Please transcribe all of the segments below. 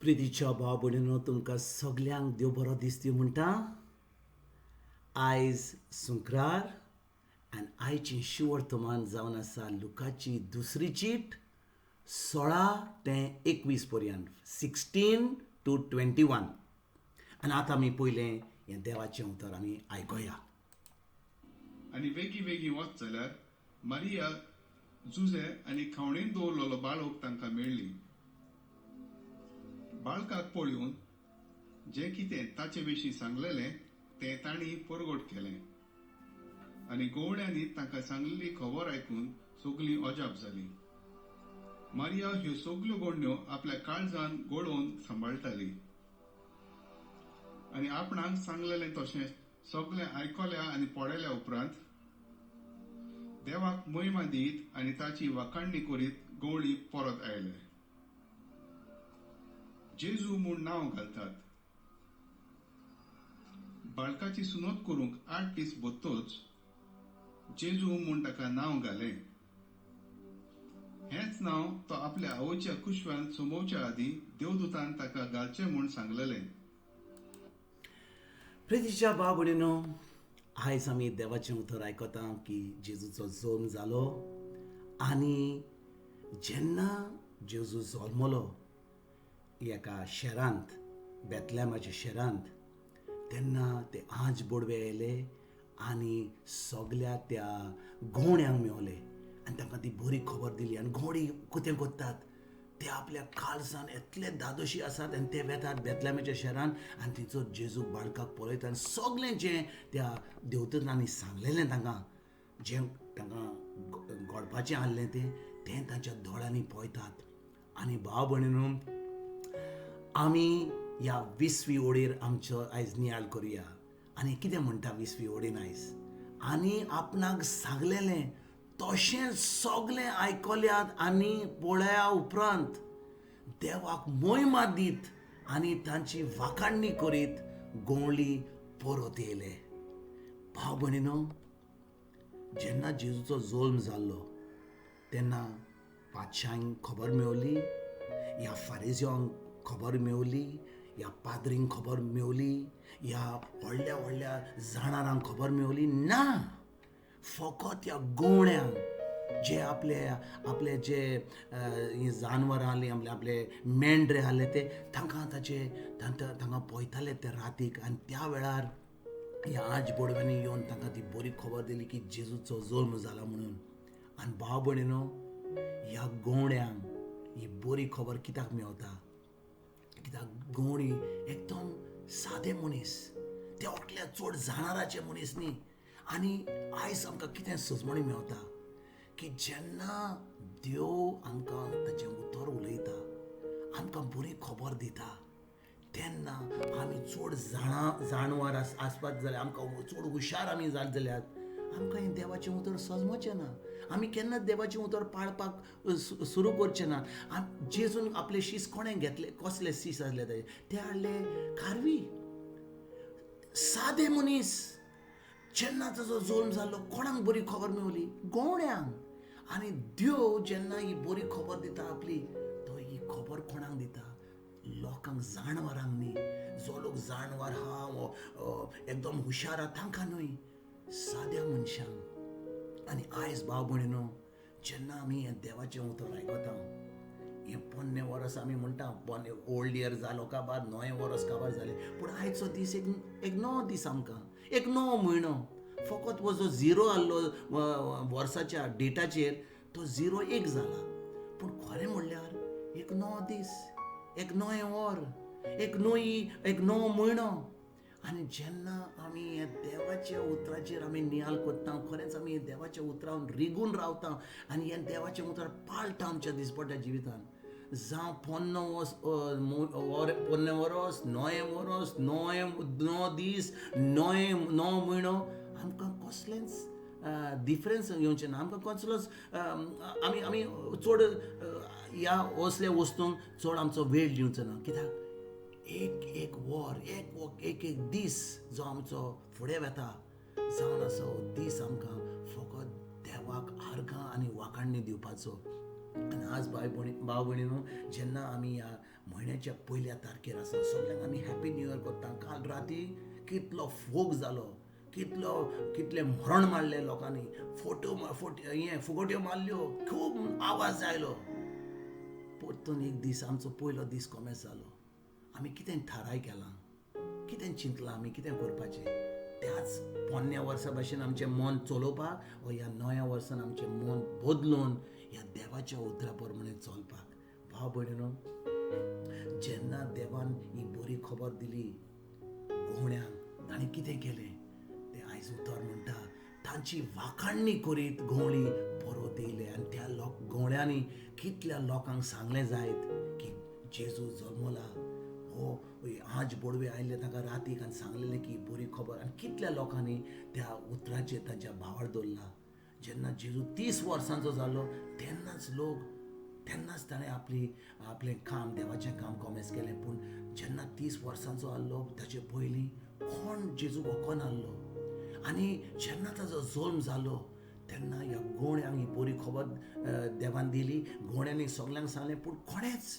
प्रितीच्या भाव भयणीनो, तुमकां सगल्यांक देव बरो दीस दिवं म्हणटा. आयज सुंक्रार आनी आयची शिवर्तमान जावन आसा लुकाची दुसरी चीट 16 ते 21 पर्यंत, 16 to 21. आनी आतां आमी पयलें हें देवाचें उतर आमी आयकुया. आनी वेगीं वेगीं वच जाल्यार मारिया, जुजे आनी खावणेन दवरलेलो बाळक तांकां मेळ्ळी. बाळकाक पळोवन जें कितें ताचे विशीं सांगलेलें तें तांणी परगट केलें आनी गवळ्यांनी तांकां सांगलेली खबर आयकून सगलीं अजाप जालीं. मारिया ह्यो सगल्यो गोडण्यो आपल्या काळजान गोळोवन सांबाळटाली आनी आपणाक सांगलेलें तशें सगलें आयकल्या आनी पळयल्या उपरांत देवाक महिमा दीत आनी ताची वाखाणणी करीत गवळी परत आयले. जेजू म्हूण नांव घालतात. बाळकाची सुनत करूंक 8 दीस बत्तोच जेजू म्हूण ताका नांव घालें. हेंच नांव तो आपल्या आवयच्या कुशव्यान सोमोवच्या आदीं देवदूतान ताका घालचें म्हूण सांगलेलें. प्रितीच्या भाव भयणीनो, आयज आमी देवाचें उतर आयकता की जेजूचो जल्म जालो आनी जेन्ना जेजू जल्मलो एका शहरांत, बेतलेमाच्या शहरांत, तेन्ना ते आज बोडवे आयले आनी सगल्या त्या गवण्यांक मेवले आनी तांकां ती बरी खबर दिली. आनी गवणी कितें करतात, ते आपल्या काळजान इतले दादोशी आसात आनी ते वेतात बेतलेमाच्या शहरांत आनी थंयचो जेजू बाळकाक पळयता आनी सगलें जें त्या देवदूतांनी सांगलेलें तांकां, जें तांकां घडपाचें आहलें तें तें तांच्या दोळ्यांनी पळयतात. आनी भाव भयणीनो, आमी ह्या 20वी ओडीर आमचो आयज नियाळ करुया. आनी कितें म्हणटा 20वी ओडीन आयज? आनी आपणाक सांगलेलें तशें सगलें आयकल्यात आनी पळया उपरांत देवाक मोहिमा दीत आनी तांची वाखाणणी करीत गवळी परत येयले. भाव भयणीनो, जेन्ना जेजूचो जल्म जाल्लो तेन्ना पातशांक खबर मेवली, ह्या फारिज्यांक खबर मेवली, ह्या पाद्रींक खबर मेवली, ह्या व्हडल्या व्हडल्या जाणारांक खबर मेवली ना. फकत ह्या गवण्यांक जे आपले आपले जे जानवरां आहलीं, आपले आपले मेंढरे आहले ते तांकां ताचे तांकां पळयताले ते रातीक. आनी त्या वेळार ह्या आज बोडव्यांनी येवन तांकां ती बरी खबर दिली की जेजूचो जल्म जाला म्हणून. आनी भाव भयणीनो, ह्या गवण्यांक ही बरी खबर कित्याक मेवता? कित्याक गवणी एकदम सादे मनीस, ते ओटल्या चड जाणाराचे मनीस न्ही. आनी आयज आमकां कितें सजमणी मेवता की जेन्ना देव आमकां ताचें उतर उलयता, आमकां बरी खबर दिता, तेन्ना आमी चड जाणवार आसपाक जाल्यार, आमकां चड हुशार आमी जात जाल्यार आमकां हें देवाचें उतर सजमचें ना. आमी केन्नाच देवाचें उतर पाळपाक सुरू करचें ना. जेजून आपले शीस कोणें घेतले, कसले शीस आसले ताजे, ते हाडले खारवी सादे मनीस. जेन्ना ताजो जल्म जालो कोणाक बरी खबर मेवली? गवण्यांक. आनी देव जेन्ना ही बरी खबर दिता आपली, तो ही खबर कोणाक दिता? लोकांक, जानवरांक न्ही. जो लोक जानवर आहा एकदम हुशार आहा तांकां न्हय, साद्या मनशांक. आनी आयज भाव भयणीनो, जेन्ना आमी हें देवाचें उतर आयकता, हें पोन्नें वर्स आमी म्हणटा, पोन्नें ओल्ड इयर जालो काबार, नवें वर्स काबार जालें, पूण आयचो दीस एक एक नवो दीस आमकां, एक नवो म्हयनो. फकत हो जो 0 आहलो वर्साच्या डेटाचेर तो 0 1 जाला, पूण खरें म्हणल्यार एक नवो दीस, एक नवें वर, एक नवी एक नवो म्हयनो. आनी जेन्ना आमी ह्या देवाच्या उतराचेर आमी नियाळ करता, खरेंच आमी देवाच्या उतरान रिगून रावता आनी ह्या देवाचें उतर पाळटा आमच्या दिसपट्ट्या जिवितान, जावं पोन्नो पोन्नें वरोस, नवें वरोस, नवें णव दीस, नवें णव म्हयनो, आमकां कसलेंच डिफरन्स येवचें ना. आमकां कसलोच आमी आमी चड ह्या असल्या वस्तूंक चड आमचो वेळ दिवचो ना. कित्याक एक एक वर, एक एक एक दीस जो आमचो फुडें वेता जावन आसा, हो दीस आमकां फकत देवाक आर्गां आनी वाखाणणी दिवपाचो. आनी आज भाव भयणीनो, जेन्ना आमी ह्या म्हयन्याच्या पयल्या तारखेर आसा. सगल्यांक आमी हॅपी न्यू इयर करता. काल राती कितलो फोग जालो, कितले मरण मारले लोकांनी, फोटो हें फुगोट्यो मारल्यो, खूब आवाज आयलो. परतून एक दीस आमचो पयलो दीस कोमेस जालो. आमी कितें थाराय केलां, कितें चिंतलां, आमी कितें करपाचें? त्याच पोन्न्या वर्सा भशेन आमचें मन चलोवपाक वा ह्या नव्या वर्सान आमचें मन बदलून ह्या देवाच्या उतरा प्रमाणे चलपाक. भाव भयणीनो, जेन्ना देवान ही बरी खबर दिली गवळ्यांक, ताणें कितें केलें तें आयज उतर म्हणटा, तांची वाखाणणी करीत गवळी परत येयले. आनी त्या गवळ्यांनी कितल्या लोकांक सांगलें जायत की जेजू जल्मला, हो आज बोडवे आयिल्ले ताका रातीक आनी सांगलेलें की बरी खबर. आनी कितल्या लोकांनी त्या उतराचेर तांच्या भावार दवरला. जेन्ना जेजू 30 वर्सांचो जालो तेन्नाच लोक, तेन्नाच ताणें आपलें काम, देवाचें काम कोमेस केलें. पूण जेन्ना 30 वर्सांचो आहलो ताचे पयलीं कोण जेजू वखोन आहलो. आनी जेन्ना ताजो जल्म जालो तेन्ना ह्या गवळ्यांक ही बरी खबर देवान दिली. गवळ्यांनी सगल्यांक सांगलें, पूण कोणेच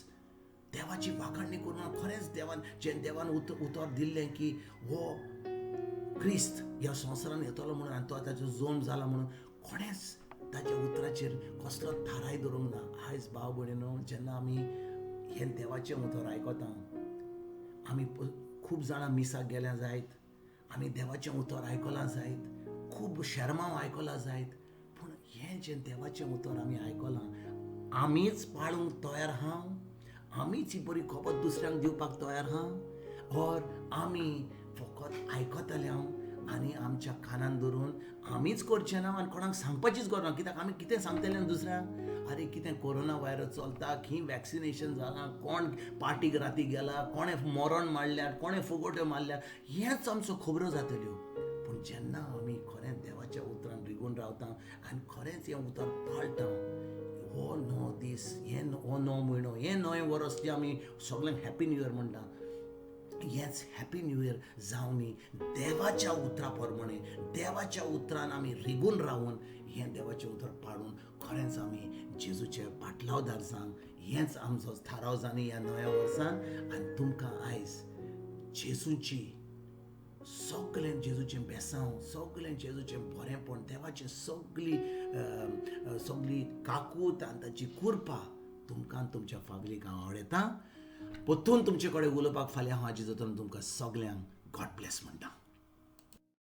देवाची वाखाणणी करून खरेंच देवान जें देवान उतर दिल्लें की हो क्रिस्त ह्या संवसारान येतलो म्हणून आनी तो ताचो जल्म जाला म्हणून, कोणेच ताच्या उतराचेर कसलो थाराय दवरूंक ना. आयज भाव भयणीनो, जेन्ना आमी हें देवाचें उतर आयकता, आमी खूब जाणां मिसाक गेल्या जायत, आमी देवाचें उतर आयकलां जायत, खूब शेर्मांव आयकलां जायत, पूण हें जें देवाचें उतर आमी आयकलां आमीच पाळूंक तयार आहा, आमीच ही बरी खबर दुसऱ्यांक दिवपाक तयार आहा, और आमी फकत आयकतले हांव आनी आमच्या कानान धरून आमीच करचें ना आनी कोणाक सांगपाचीच गरज ना. कित्याक आमी कितें सांगतले दुसऱ्यांक? आरे कितें कोरोना व्हायरस चलता, खंय वॅक्सिनेशन जालां, कोण पार्टीक राती गेला, कोणें मरण मारल्यार, कोणें फुगोट्यो मारल्यार, हेंच आमचो खबरो जातल्यो. पूण जेन्ना आमी खरेंच देवाच्या उतरान रिगून रावता आनी खरेंच हें उतर पाळटा, हो 9 दीस, हे हो 9 म्हयनो, हें नवें वर्स जें आमी सगल्यांक हॅपी न्यू इयर म्हणटा, हेंच हॅपी न्यू इयर जावनी देवाच्या उतरा प्रमाणे, देवाच्या उतरान आमी रिगून रावून हें देवाचें उतर पाडून खरेंच आमी जेजूचे पाटलावदार जावन हेंच आमचो थाराव जावनी ह्या नव्या वर्सान. आनी तुमकां आयज जेजूची सगळें, जेजूचें बेसांव, सगळें जेजूचें बरेंपण, देवाचें सगळी सगळी काकूत आनी ताची कृपा तुमकां तुमच्या फामिलीक हांव आवडयता. परतून तुमचे कडेन उलोवपाक फाल्यां हांव हाजी जातलो. तुमकां सगल्यांक गॉड ब्लेस म्हणटा.